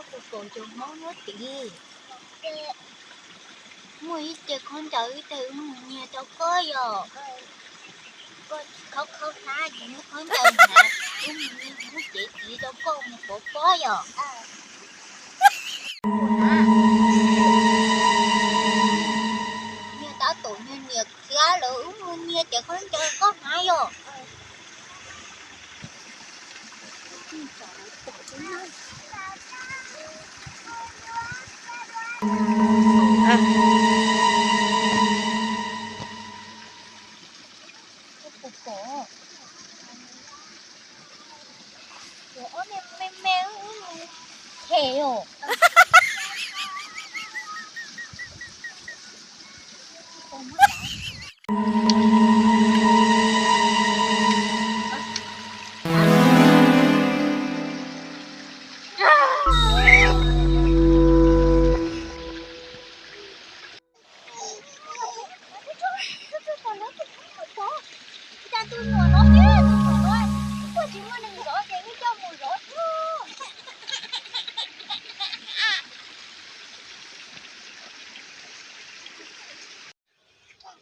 Koj puas pom cov Hmoob nyob tid? Muaj ib ce khaub ncaws ib teg wb mus nyiag rau koj yom. Koj khawb khawb hnab ces muab khaub ncaws hnav, wb mus nyiag Hmoob cev tid rau koj mus pov pob yom. Nyiag tab tom nyiag niam khiav lawm wb mus nyiag ces khaub ncaws koj hnav yom. Koj puas pom? Cov ob niag me me me me os.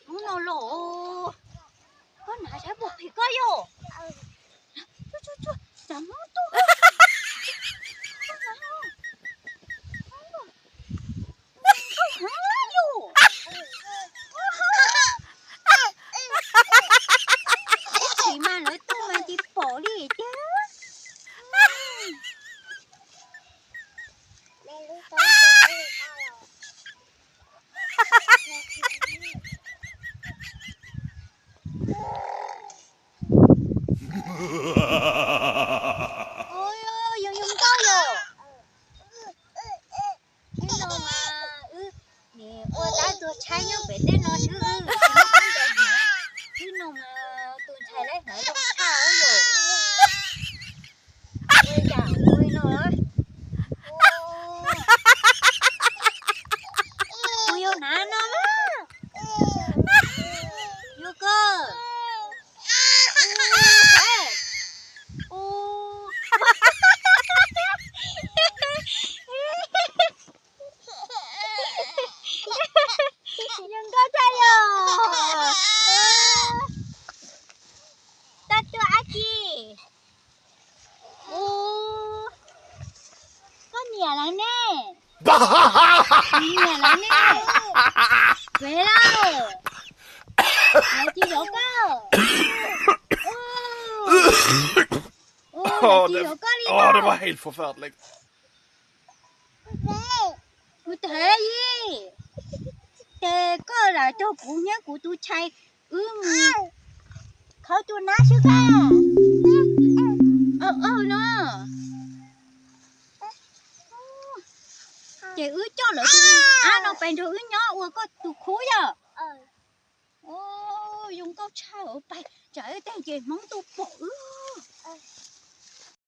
Hnub no los koj hnav saib puas phem koj yom. Tsam Hmoob tuaj, koj hnav, koj hnav yom. Ib chim mas lawv tuaj mas tsis pom li thiab. Ua yog yog nkauj yom. Ib no mas wb nim ua tab tuag tshaib nyob pem tej no xwb, tsis muaj khaub ncaws hnav. Ib no mas tus ntxhais laib hnav zoo tshaj yom. Ua yam ua li no. Kuv yuav hnav no na. Yuav koj. Yog nkauj thiab yom. Tau tua ab tsi. Ub, koj niam lawv ne? Niam lawv ne? Pem lawm. Lawv tsis zov koj. Ub, lawv tsis zov koj li ntag. Kuv thev li. Ces koj lam raug kuv nyiag kuv tus tshais, wb mus khawb tua nab xwb koj. Aw, aw no. Wb coj lawv tus av no pais nrog wb nyob ua koj tus khub yom. Zoo nkauj tshaj, pais tsam tej ces Hmoob tuaj pom wb.